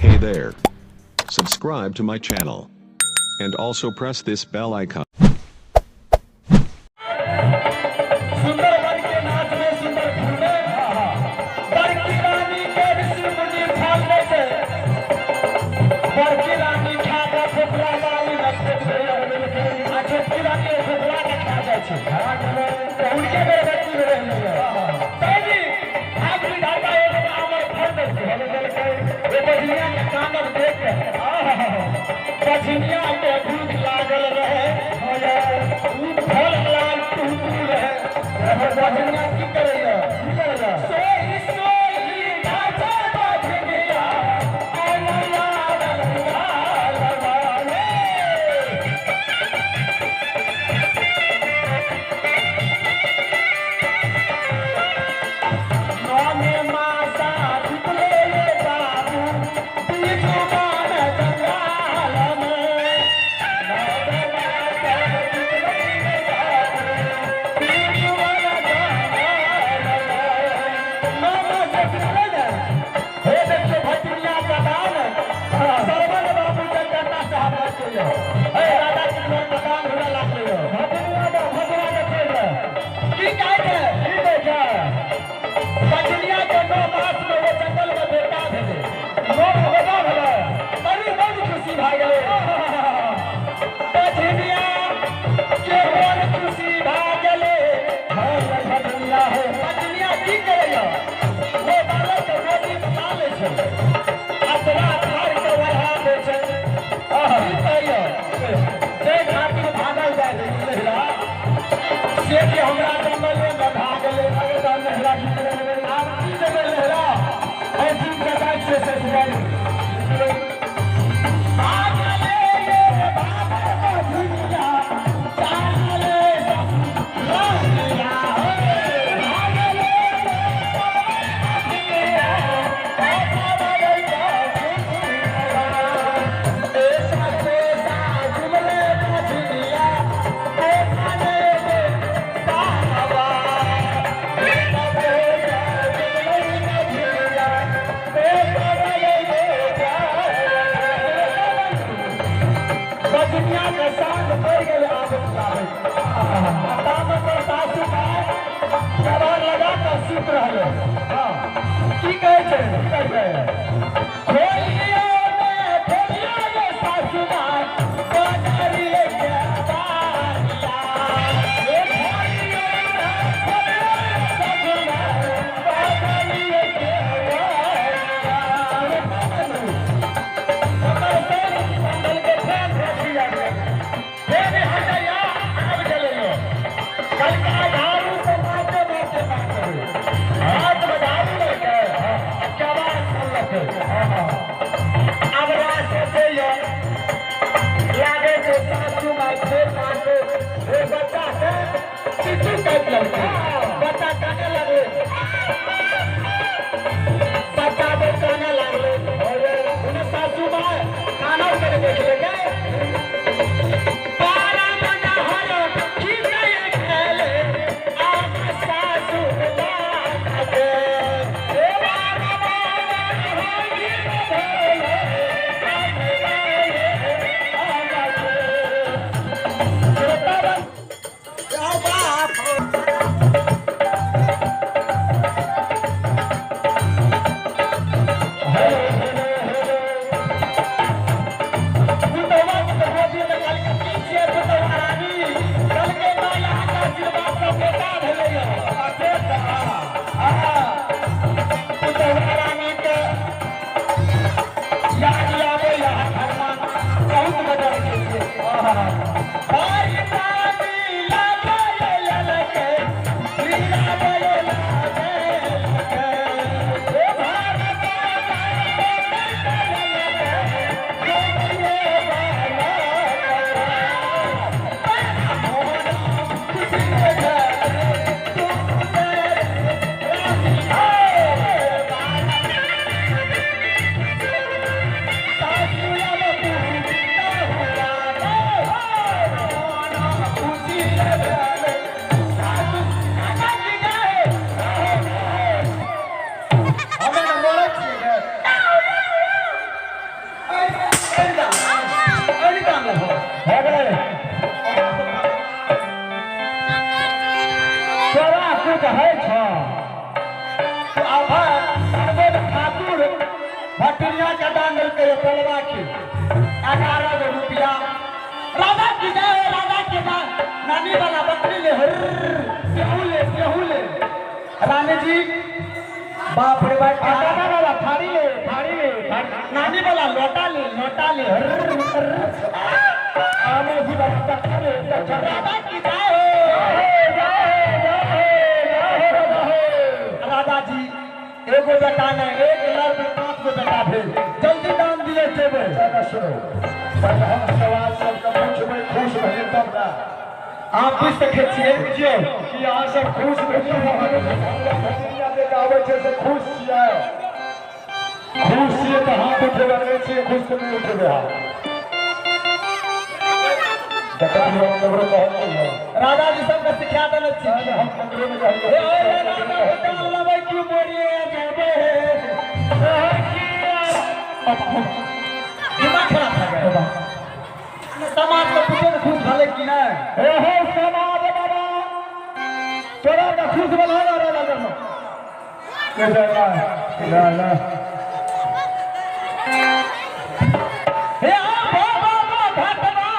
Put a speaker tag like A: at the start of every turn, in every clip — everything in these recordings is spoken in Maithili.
A: Hey there. Subscribe to my channel. And also press this bell icon.
B: सुंदर वन के नाच में सुंदर घूमे बड़की रानी के ऋषि मुनि फल दै छै। बड़की रानी खा के खोखला वाली न फेंक दै आ छोटकी रानी खोखला के खा जाइ छै, तऽ हुनके गर्भवती में रहि गेलै। तैनी भाग विधाता एगो आमर फल दै छै। ओ बजनिया के कानब देख के बजनिया के भूख लागल रहे, ऊ फल लाल टूटू रहे। बजनिया की करैया? सोई सोई नाचे बजनिया, अनला रंगाल वाले। नौने मासा बितले ये बाबू, बीजू मान जंगाल में। नौने मासा बितले ये बाबू, बीजू मान जंगाल में। नौ मासा बितले ने, हे देखियो भटनिया का दान, सरवन बाबू जगन्नाथ साहब के यो। हे राधा कृष्ण का दान हुआ लागले यो। भटनिया का भगवान के खेल। की कहै छै? की कहै छै? बजनिया के 9 मास में वो जंगल में बेटा भेलै। 9 बेटा भेलै, बड़ी बड़ी खुशी भए गेलै। बजनिया के बड़ खुशी भए गेलै। बजनिया हो, बजनिया की करैया? वो बालक के गोदी में ला लै छै, अतरा फाड़ के ओढ़ा दै छै। की कहैया? जै खातिर भागल जाइ रहै नहिरा, से कि हमरा जंगले में भागलै। अगर नहिरा की करै? आब की देबै नहिरा? एहि दिन के जाइ छियै से भागले रे भागल बजनिया, चाले रंगिया हो। भागले रे बजनिया, ऐसा बदल ऐसा पैसा जुमले बजनिया, पैसा दे दे बाबा। ऐसा पैसा जुमले बजनिया, पैसा दे दे बजनिया के साँझ पड़ि गेलै। आबैत आबैत तामे पर सासु माय कबार लगा कऽ सुति रहलै। की कहै छै? की कहै छै? खोलियो ने, खोलियो ये सासु माय, बजरिए के बारिया। ए खोलियो ने, खोलियो ये सासु माय, बजरिए के बारिया। ओकर संग मंडल के फेन रखी जाए, फेन हटैया, आबि गेलै यो। कलका झाड़ू से मारते मारते मारते, हाथ में झाड़ू लैके आ केबाड़ खोललकै। रानी जी बाप रे बाप।
C: ना ना ना, थाली ले, थाली ले, थाली।
B: नानी बोला लोटा ले, लोटा ले।
C: आमे जी बाबा तक ले, तक ले।
B: राधा की जय हो।
C: जय हो, जय हो, जय हो।
B: राधा जी एगो बेटा नहीं, एक लड़ में 5 गो बेटा भेल। जल्दी दान दिए जेबै।
C: ना सुनो, पहले हम सवाल सबके पूछबै, खुश भेलियै तब ना।
B: अहाँ पूछि सकै छियै।
C: बुझियौ कि अहाँ सब खुश भेलियै? भतीजा जे आबै छै से खुश छियै? खुश छियै तऽ हाथ उठेबै, नहि छियै खुश तऽ नहि उठेबै हाथ। देखलियौ, हम ककरो कहल नहि यऽ।
B: राधा जी सबके सिखा देने छी।
C: हम ककरो नहि कहलियै।
B: हे हे राधा दान लेबै की मोरिए जेबै? दिमाग खराब भए गेल। समाज के पूछे ने खुश भेलै कि नहि?
C: हे हो समाज बाबा, तोरा के खुश भेल हो राधा जी? ना ना।
B: हे आ भा भा भा भटवा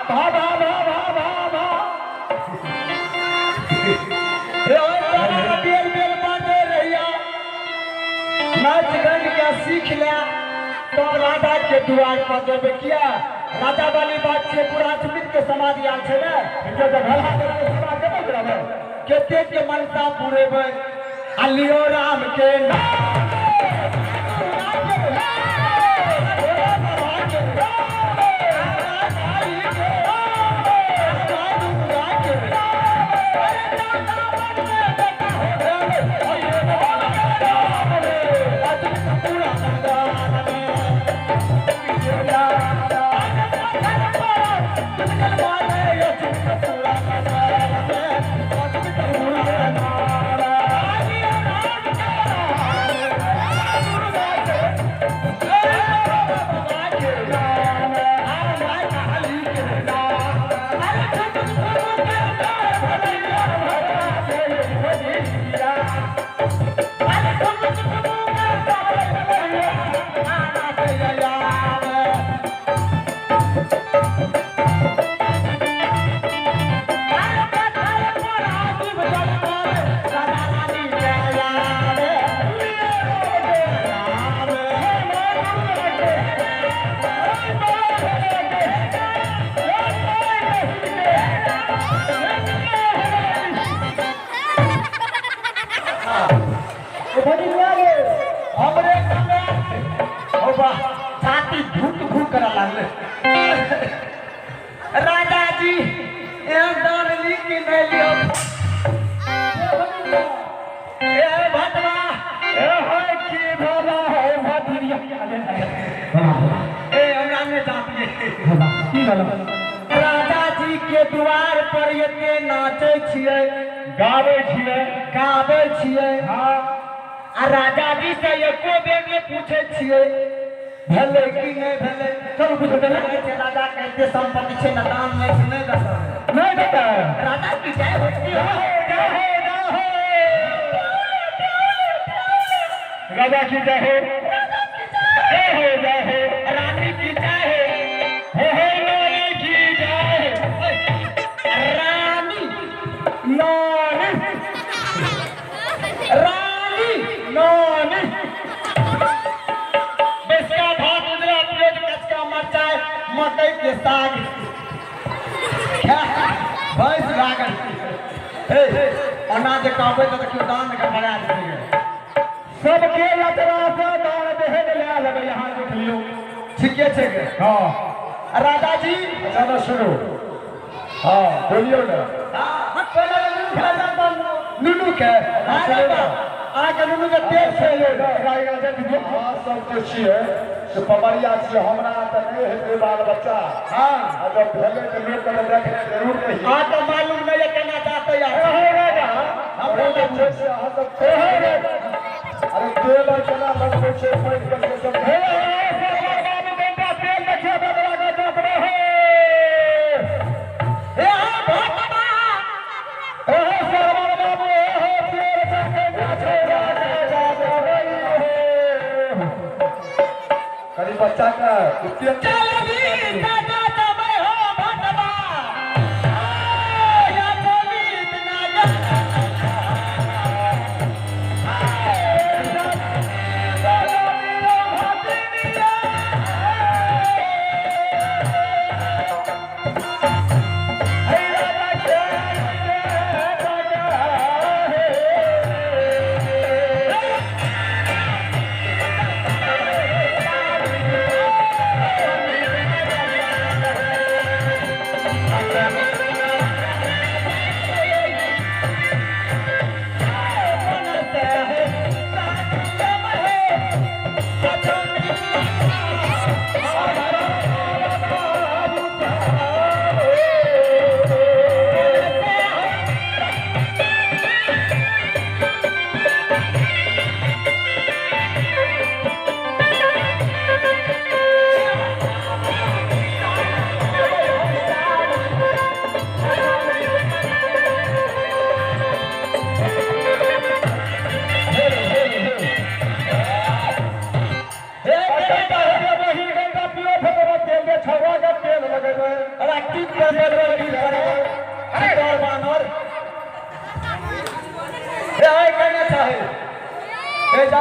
C: भा भा भा भा भा भा।
B: हे ओ तोरा बेल बेल बाजे रहिया, नाच गान के सीख ले तब राधा के दुआर पर जेबै। किया राधा वाली बात छै, पूरा चुमित के समाज आयल छै ने।
C: ठीक छै, तऽ भला करबै समाज के बजराबै।
B: कते के मनसा पुरेबै आ लियो राम के नाम। हमरे छाती घुट घुट करा लागले। राजा जी एहन दान ली कि नहीं लियो? ए भटवा
C: ए है की भला है भतिया?
B: ए हमरा ने जातिए
C: की भेल?
B: राजा जी के द्वार पर एते नाचै छियै,
C: गाबै छियै,
B: गाबै छियै।
C: हाँ।
B: आ राजा जी से एको बेर नहि पूछै छियै भेलै कि नहि भेलै।
C: चलू पूछो तऽ।
B: छै राजा के एते संपत्ति छै ने, दान नहि छै, नहि देतै।
C: नहि देतै।
B: राजा की जय हो।
C: जय हो, जय हो, जय हो। राजा की जय हो, जय हो, जय हो।
B: रानी की जय हो।
C: हो हो रानी की जय हो।
B: रानी
C: नानी
B: रानी
C: नानी।
B: बेसका भात, उजरा प्याज, कचका मरचाई, मकई के साग भैंस लागल। हे ओना जे कहबै तऽ देखियौ दान के बढ़ा देतै।
C: सबके यात्रा से दान देहे ले लेबै, यहाँ देख लियौ।
B: ठीके छै गे।
C: हाँ।
B: राजा जी।
C: अच्छा ना सुनू, हाँ बोलियौ ना।
B: नुनू के अहाँके नुनू के तेल छै।
C: अहाँ सब जे छियै से पमरिया छियै, हमरा तऽ नहि हेतै बाल बच्चा।
B: हाँ।
C: आ जब भेलै तऽ लोकके तऽ देखने जरूर रही।
B: अहाँके मालूम नहि यऽ केना जाते यार।
C: राजा हमरा जे छै से अहाँ सब, अरे तेल आर केना लगबै छै पैघ के से सब। हे बाबू घंटा तेल देखिए बदला के जात रहे।
B: हे भटवा।
C: हे सरवर बाबू, हे तेल के छै राजा जात रही हो। कनी बच्चा के उत्तेज
B: चल भी दादा जबै हो भटवा। या गोविंद ना जा।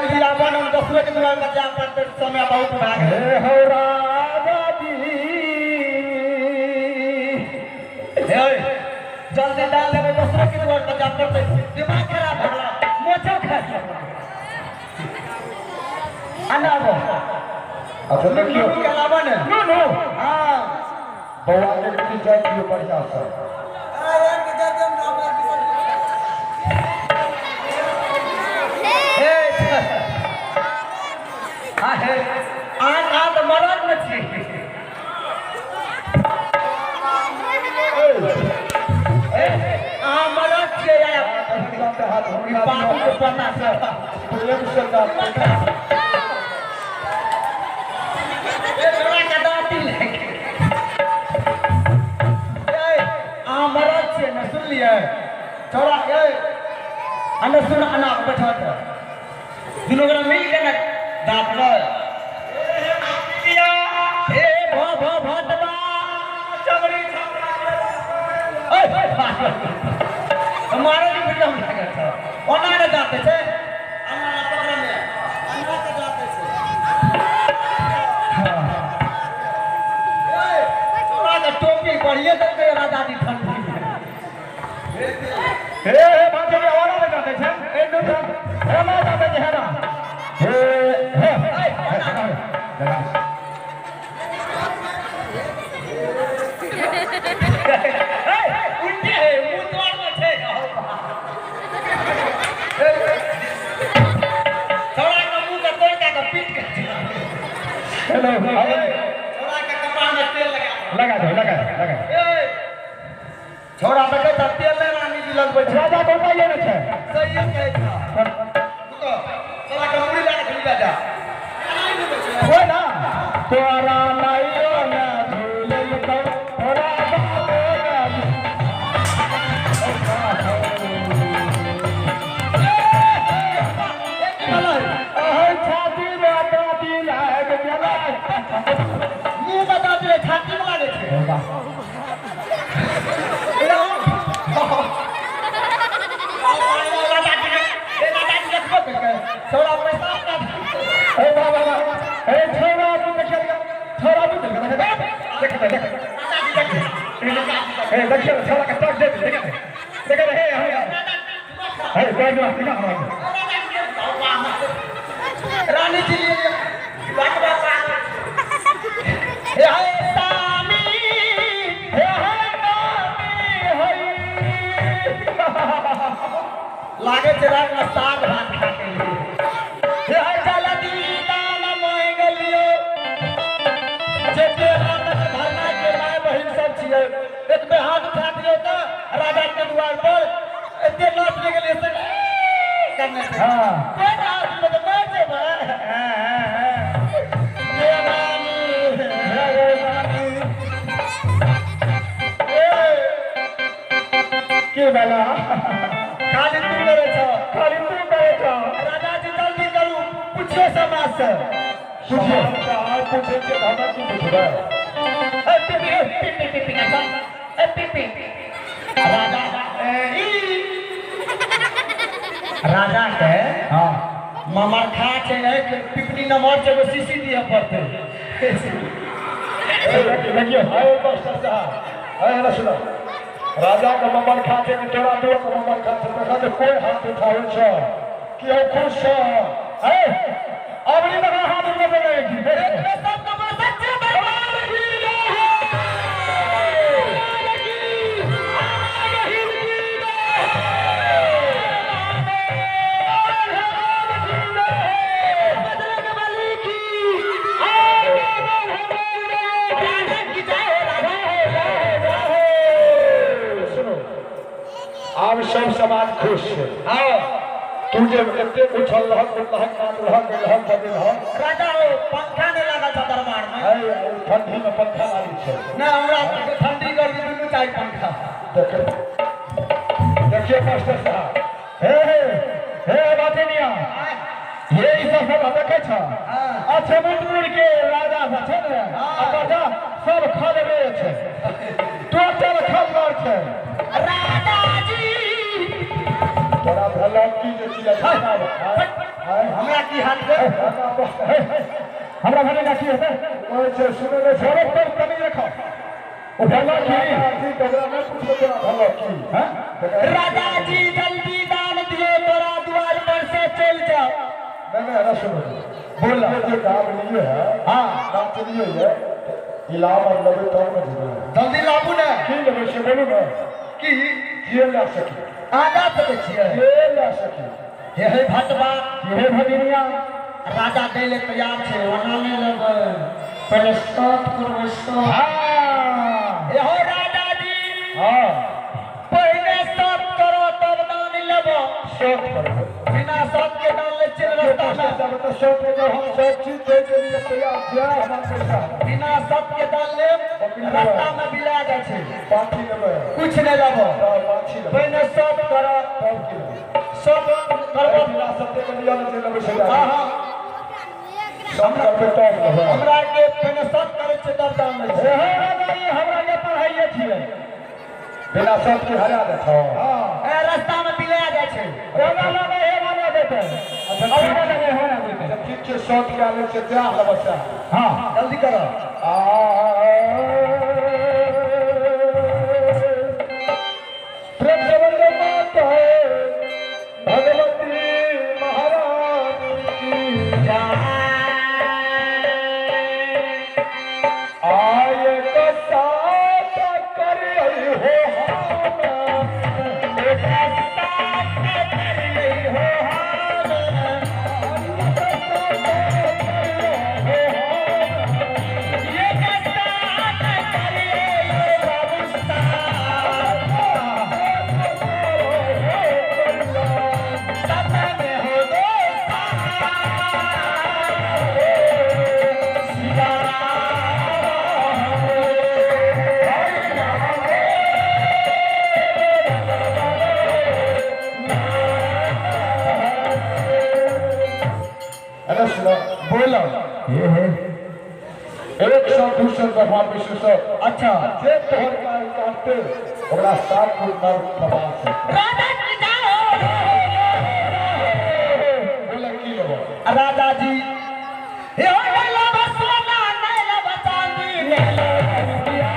B: जल्दी आबन हम दूसरे के दुआर पर जा पड़ते समय बहुत भाग
C: हे हो राजा जी
B: हे जल्दी डाल देबै दूसरे के दुआर पर जा पड़ते दिमाग खराब हो गेला मोचो खा आना वो
C: अच्छा देखियो
B: के अलावा ने
C: नो नो
B: हां
C: बौआ के की जाय दियो बढ़िया से
B: आज आज मरद में छी आ मरद छियै यार
C: हाथ हमरा
B: बाबू के पता से
C: प्रेम से जात
B: ए छोरा के दांती लेके ए आ मरद छियै न सुनलियै छोरा ए अने सुन अना बैठो त दुनू गोरा मिल के न दांत ल ए भ भ भटवा चमड़ी छपरा ए मारे जी फिर हम लागत छ ओना ने जाते छै अन्ना पकड़ में अन्ना के जाते छै ए तोरा के टोपी बढ़िए देलकै राजा जी ठंडी में
C: हे हे भाजी आवाज ने जाते छै ए नो हे ना जाते छै ना हे हे
B: उल्टे है मुंह द्वार में छै छोरा के मुंह के तोड़ के पीट के
C: हेलो
B: छोरा के कपार में तेल लगा
C: लगा दो लगा दो लगा
B: ए छोरा देखै त तेल नहि रानी जी लगबै छै
C: राजा को पाइए न छै
B: सही कहै छ रुको छोरा के मुड़ी लगा के जा
C: कोई ना तोरा नाइयो ना झूलल तो तोरा बाबो ना अहै छाती में दादी लाग गेलै
B: मुंह में दादी रे छाती में लागै छै छोरा पैसा
C: ए बाबा ए छोरा तू देखियो छोरा तू देख देख देख ए देखियो छोरा के टक दे देख देख हे हे बैठ जा देखा हमरा
B: रानी जी लिए बात बात हे हाय सामी
C: हे हे नामी हई
B: लागे छै रात में साग भात खा के लिए हे हाय जल्दी दान मांग लियो जे के रात में धरना के माय बहिन सब छियै एक बे हाथ उठा दियो त राजा के द्वार पर एते नाच ले गेलियै से करने से
C: हां
B: कोई हाथ में तो मर जेबै हे रानी
C: हे रानी
B: ए
C: के बेला
B: खाली तू करे छ
C: खाली तू करे छ
B: राजा जी जल्दी करू पूछियो समाज से
C: पूछियो पूछे के हमरा की पूछबै
B: ए पीपी पीपी पीपी ना ए पीपी राजा ए राजा के
C: हां
B: ममर खा छै एक पिपनी नंबर छै एगो शीशी दिए पड़तै
C: देखियो हाय मास्टर साहब हाय ना सुनो राजा के ममर खा छै कि तोरा दो के ममर खा छै देखा जे कोई हाथ उठावे छ कि हम खुश छ ए अब नहीं देखा हाथ उठा देंगे
B: सब के सच्चे दरबार की जय हो
C: सुनो आब सब समाज खुश छै तू जे एते उछल रहक उठलहक नाच रहक गेलहक बजेलहक
B: राजा हो पंखा नहीं लागल छ दरबार में
C: है ठंडी में पंखा लागै छै
B: ना हमरा ठंडी गर्मी दुनू चाही पंखा
C: देख देखियो मास्टर साहब हे हे हे बातनिया ये ई सब सब देखै छ अच्छा मुटमुर के राजा सब छै ने आ प्रजा सब खलबे छै टोटल खलबर छै
B: राजा जी
C: तोरा भला की जे चीज छै
B: हमरा की हाथ दे
C: हमरा भने की हेतै
D: कहै छै सुनै नहि छै
C: बरोबर कमी रखो ओ भला की
D: जी तकरा नहि पुछबै तोरा भला की
C: हैं
B: राजा जी जल्दी दान दियो तोरा द्वार पर से चल जाओ।
D: नहीं नहीं ना सुनो
C: बोला
D: जे गाम लिए है।
C: हां
D: नाच लिए है इलाम और लेबै तब ने जेबै।
B: जल्दी लाबू ने
D: की लेबै से बोलू ने
B: की
D: के लए सकी
B: आगा सकै छियै
D: के लए सकी
B: हे हे भटवा
C: हे भगिनिया
B: राजा दै ले तैयार छै ओना नहि लेबै पहिले सात करबै सात।
C: हां
B: एहो राजा जी
D: हां
B: पहिले सात करो तब दान लेबो।
D: सात करबै
B: बिना सात के दान ले चल रास्ता में
D: सब तो सब के हम सब चीज दे के लिए तैयार छियै हमरा पैसा
B: बिना सात के दान ले रास्ता में बिला जाइ छै।
D: पाथी लेबै
B: कुछ नहीं लेबो
D: पाथी लेबै
B: पहिले सात करो
D: तब की लेबै
B: सब करबो
D: बिना सत्य के लिए जे लेबै से
B: हां हां
D: सब करबै तब लेबै।
B: हमरा के पहिले सात करै छै तब दान लै छै।
C: हे राजा जी हमरा के पढ़ाइए छियै
D: बिना सब के हरा दे छौ।
C: हां
B: ए रास्ता में बिला जाइ छै।
C: ओना लगे हे माने देते ओना लगे हे ना देते।
D: ठीक छै सात के आनै छै जा लेबै से।
C: हां
B: जल्दी करो।
D: आ प्रेम से बोलो माता भगवती महारानी की आए कसात कर हो
C: बोलो
D: एक सौ दू सौ भगवान विष्णु सौ।
B: अच्छा
D: जे तोहर काल काटते ओकरा 7 फुट नर प्रवास
B: राजा जी जाओ
D: बोले की लेबो
B: राजा जी हे हो लेबो सोना नहीं लेबो चांदी नहीं लेबो रुपया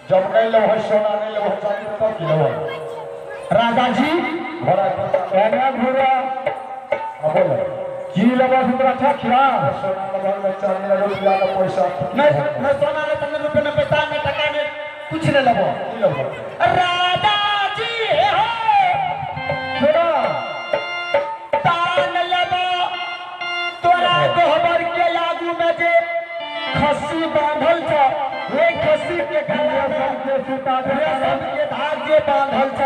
D: जब नहीं लेबो सोना नहीं लेबो चांदी तब की लेबो
B: राजा जी
D: घोड़ा
C: एना घोड़ा
D: अब बोलो
C: की लेबो से अच्छा खिला
D: सोना लेबो में चांदी लेबो रुपया का पैसा
B: नहीं नहीं सोना नहीं चांदी रुपया नहीं पैसा नहीं टका नहीं कुछ नहीं लेबो
D: की लेबो
B: राजा जी हो
C: सुना
B: तान लेबो तोरा गोबर के आगू में जे खस्सी बांधल छ वे खस्सी के गला में
C: के सुता दे
B: रेशम के धाग जे बांधल छ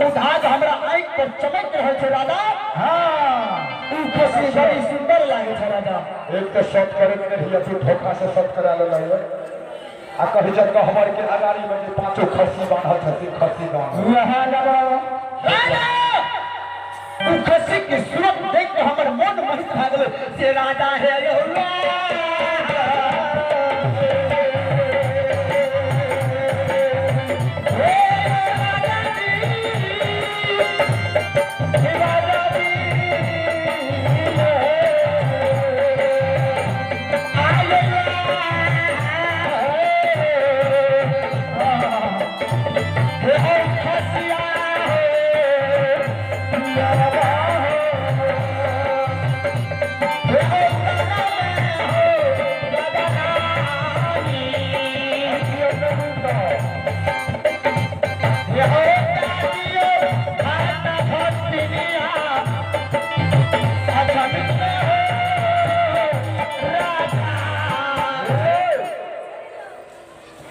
B: उ धाग हमरा आँख पर चमक रहल छै राजा।
C: हां
B: उ खस्सी बड़ी सुंदर लागे छै राजा।
D: एक तो सत करैत नहीं रही तू धोखा से सत करा लेलक आ कही जब गहबर के अगाड़ी में जे पांचों खस्सी बांधल छै से खस्सी बांधल
C: वहां लेबो
B: राजा उ खस्सी के सूरत देख के हमर मन मोहित भए गेल से राजा हे यहुआ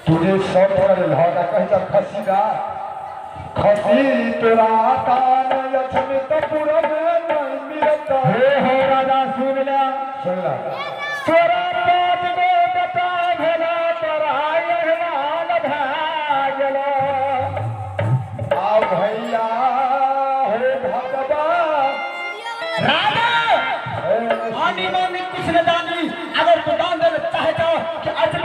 D: तुझे शॉर्ट कर लहरा कहीं जा खसीदा खसी तोरा तान लक्ष्मीपुर में नहीं मिलत।
C: हे हो राजा सुन ले,
D: सुन ला।
C: तोरा 5 गो बेटा भेला तोरा एहवान भए गेलो।
D: आओ भैया हो भगवान
B: राजा
D: हे
B: अनिमन